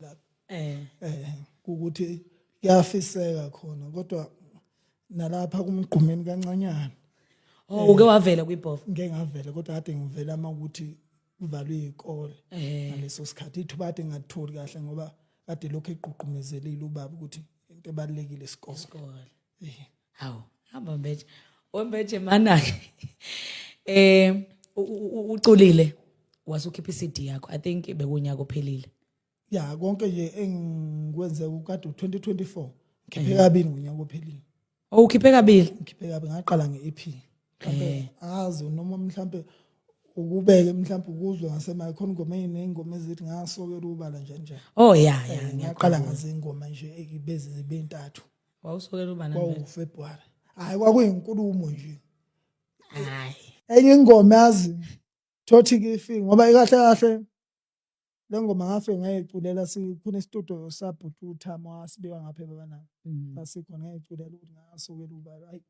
Lapha. Eh. Ukuthi kuyafiseka khona, kodwa nalapha kumgqumeni kancanyana. Oh, uke wavela kwibhova? Ngeke ngavela, kodwa kade ngivela uma ukuthi kuvalwe izikole. Ngaleso sikhathi ithuba kade ngingatholi kahle, ngoba kade lokhu egqugqumezelile ubaba ukuthi into ebalulekile isikole. Isikole. Eh. Hawu, hamba Mbeje. Wembeje mana-ke. Uculile wasukhipha i-CD yakho. I think bekunyaka ophelile. Ya, konke nje engikwenze kukade u2024, ngikhiphe kabili ngonyaka ophelile. Oh, ukhiphe kabili. Ngikhiphe kabi, ngaqala nge-EP. Mhlambe angazi noma mhlambe ukubeke, mhlambe ukuzwe ngasemakhaya khona ingoma eyiney'ngoma ezithi ngasokela ubala, njani njani. Oh ya. Ngaqala ngazo ingoma nje beze zibe ntathu. Wawusokela ubala nje. Kwawu-February. Hhayi, kwakuyinkulumo nje. Hayi. Enye ingoma yazi thothi ke ifike ngoba ikahle kahle le ngoma ngafike ngayiculela sikhona isitudio sabhuti uThamo wasibeka ngapha ebabanami. Sasikhona, ngayiculela ukuthi ngasokela ubala. Hayi,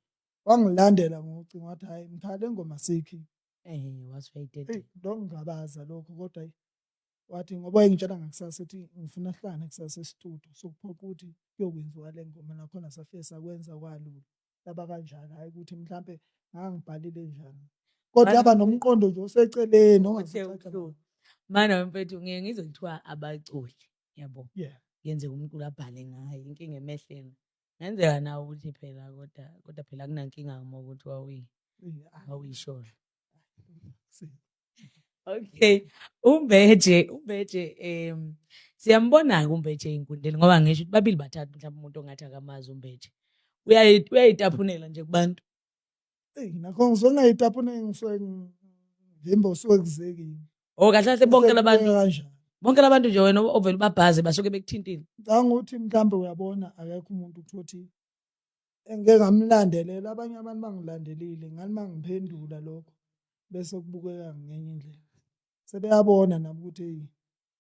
wangilandela ngocingo, wathi, "Hayi mkhaya, le ngoma sikhi." Wasuyayidedela. Eyi, longingabaza lokho, kodwa hayi, wathi ngoba wayengitshela ngakusasa ukuthi ngifuna sihlangane kusasa esitudio, sokuphoqa ukuthi kuyokwenziwa le ngoma, nakhona safike sakwenza kwalula. Yaba kanjalo, hhayi ukuthi mhlampe ngangibhalile njani. Kodwa yaba nomqondo nje oseceleni ongazucaca. Mana mfethu, ngiye ngizwe kuthiwa abaculi, yabo. Kuyenzeka umculo abhale ngayo inkinga emehleni. Ngenzeka nawe ukuthi phela kodwa phela akunankinga uma ukuthi wawuyisholo. Okay, uMbeje siyambona ke uMbeje einkundleni, ngoba ngisho ukuthi babili bathathu mhlawumbe umuntu ongathi akamazi uMbeje. Uyayitaphunela nje kubantu. Eyi, nakho ngisuke ngayitapuna, ngisuke ngivimba usuke kuzekile. Oh, kahle kahle bonke labantu Kanjani? Bonke labantu nje wena ovela ubabhaze basuke bekuthintile. Ngicabanga ukuthi mhlawumbe uyabona akekho umuntu ukuthi engike ngamlandelela, abanye abantu bangilandelile ngani mangiphendula lokho bese kubukeka ngenye indlela. Sebeyabona nabo ukuthi hey,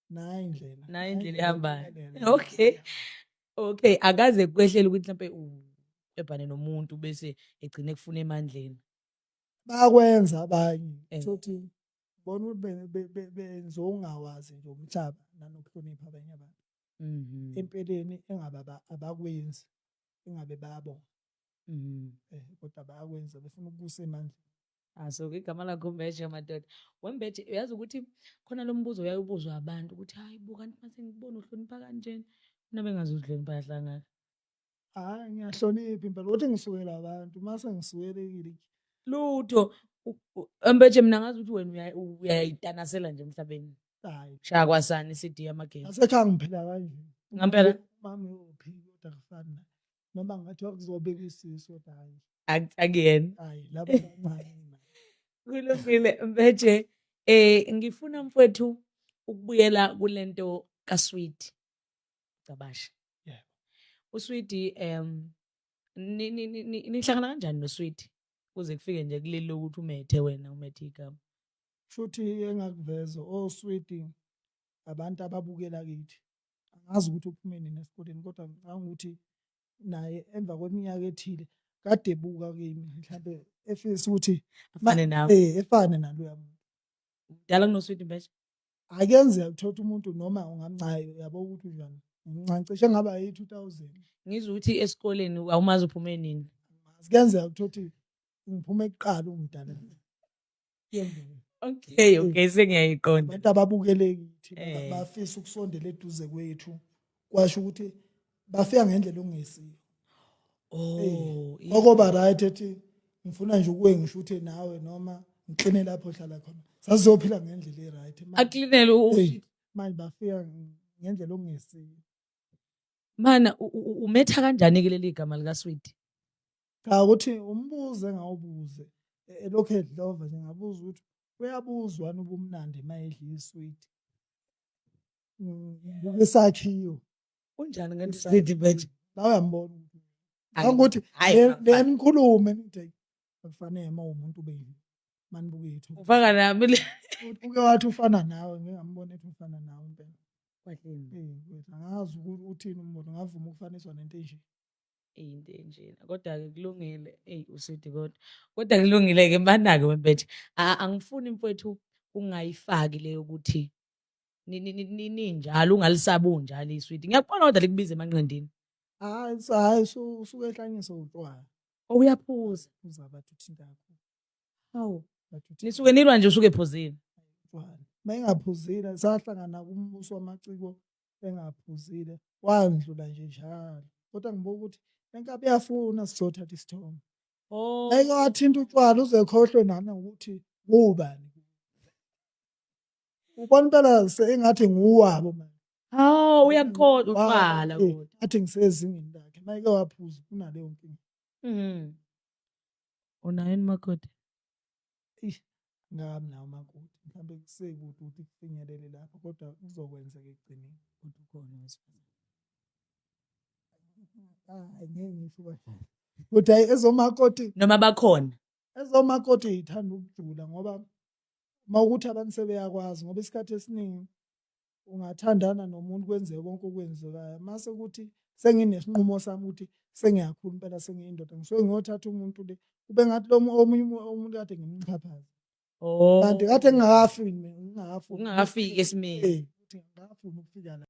nayi indlela. Nayi indlela ehambayo. Okay. Okay, akaze kwehlela ukuthi mhlawumbe ubhebhane nomuntu bese egcine kufuna emandleni? Bayakwenza abanye. Thothi bona ukuthi benza ungawazi nje umhlaba nanokuhlonipha abanye abantu. Empeleni engabe abakwenzi, engabe bayabonga. Kodwa bayakwenza, befuna ukubusa emandleni. Ah, so igama lakho Mbeje madoda. Wembeje, uyazi ukuthi khona lo mbuzo uyayubuzwa abantu ukuthi hayi bo, kanti mase ngikubona uhlonipha kanjena. Mina bengazi uhlonipha kahle kangaka. Hayi, ngiyahlonipha impela ukuthi ngisukela abantu mase ngisukelekile. Lutho. Mbeje, mina ngazi ukuthi wena uyayitanasela nje emhlabeni. Hayi. Shaya kwasani CD yamagame. Asekhaya ngiphila kanje. Ngempela? Mami uphi, kodwa akufani naye. Noma ngathiwa kuzobeka isisu, kodwa hayi. Akuyena. Hayi, labo bancane. Kulungile Mbeje. Ngifuna mfowethu ukubuyela kulento kaSwidi Gcabashe. Yeah. USwidi nihlangana kanjani noSwidi? Kuze kufike nje kuleli ukuthi umethe wena umethe igama. Futhi engakuveza oSwidi abantu ababukela kithi. Angazi ukuthi uphume nini esikoleni, kodwa ngicabanga ukuthi naye emva kweminyaka ethile kade ebuka kimi, mhlambe efisa ukuthi afane nawe. Efane naloya muntu. Mdala kunoSwidi Mbeje? Akuyenzeka ukuthola umuntu noma ungamncayo, uyabo ukuthi unjani. Ngincane cishe ngaba yi-2000. Ngizwe ukuthi esikoleni awumazi uphume nini. Kuyenzeka ukuthi ngiphume kuqala umdala. Okay, sengiyayiqonda. Abantu ababukele kithi bafisa ukusondela eduze kwethu, kwasho ukuthi bafika ngendlela okungesiyo. Oh, Okoba right ethi ngifuna nje ukuye ngishuthe nawe noma ngikline lapho ohlala khona. Sasizophila ngendlela e-right. Aklinele Manje bafika ngendlela okungesiyo. Mana umetha kanjani ke leli gama lika Swidi? Cha, ukuthi umbuze engawubuze elokhu edlova nje, ngabuza ukuthi uyabuzwa ubumnandi mayedla iswidi. Ngibuka isakhiwo. Unjani ngento Swidi Mbeje? La uyambona ukuthi ukuthi le nikhulume nithi akufanele uma umuntu ube manibuka ithu. Ufaka nami le. Uke wathi ufana nawe, ngeke ngambona ethi ufana nawe impela. Angazi ukuthi uthini umbono, ngavuma ukufaniswa nento enje. Into enjena, kodwa-ke kulungile. Eyi uswidi, kodwa kulungile-ke manake wembeje. Angifuni mfowethu ungayifaki leyo ukuthi Ninjalo ungalisabi unjalo iswidi. Ngiyakubona kodwa likubiza emanqindini. Hayi, hayi, usuke ehlanyiswe utshwala. Oh, uyaphuza. Phuza bathi uthinta kakhulu. Hawu. Bathi uthinta Nisuke nilwa nje usuke ephuzile. utshwala. Uma engaphuzile sahlangana kumbuso wamaciko engaphuzile wandlula nje njalo. Kodwa ngibuka ukuthi lenkabi iyafuna sizothatha isithombe. Oh. Eke wathinta utshwala uzekhohlwe nami ukuthi ngubani. Ubona impela engathi nguwabo manje. Hawu uyakukholwa utshwala kodwa. Athi ngisezingeni lakhe. Mayeke waphuza unaleyo nkinga. Unayo yini umakoti? Eish, ngami nawo umakoti. Mhlawumbe kusekude ukuthi kufinyelele lapho kodwa kuzokwenzeka ekugcineni. Kodwa ukhona owesifazane. Hayi ngeke ngisho kanjalo. Kodwa hhayi ezomakoti Noma bakhona. Ezomakoti yithanda ukujula ngoba uma ukuthi abantu sebeyakwazi ngoba isikhathi esiningi ungathandana nomuntu kwenzeke konke okwenzekayo mase kuthi senginesinqumo sami ukuthi sengiyakhula impela sengiyindoda ngisuke ngiyothatha umuntu le kube ngathi lo omunye umuntu kade ngimxhaphaza. Oh. Kanti kade ngingakafiki mina ngingakafuni Ungakafiki esimeni. Ukuthi ngingakafuni ukufika la.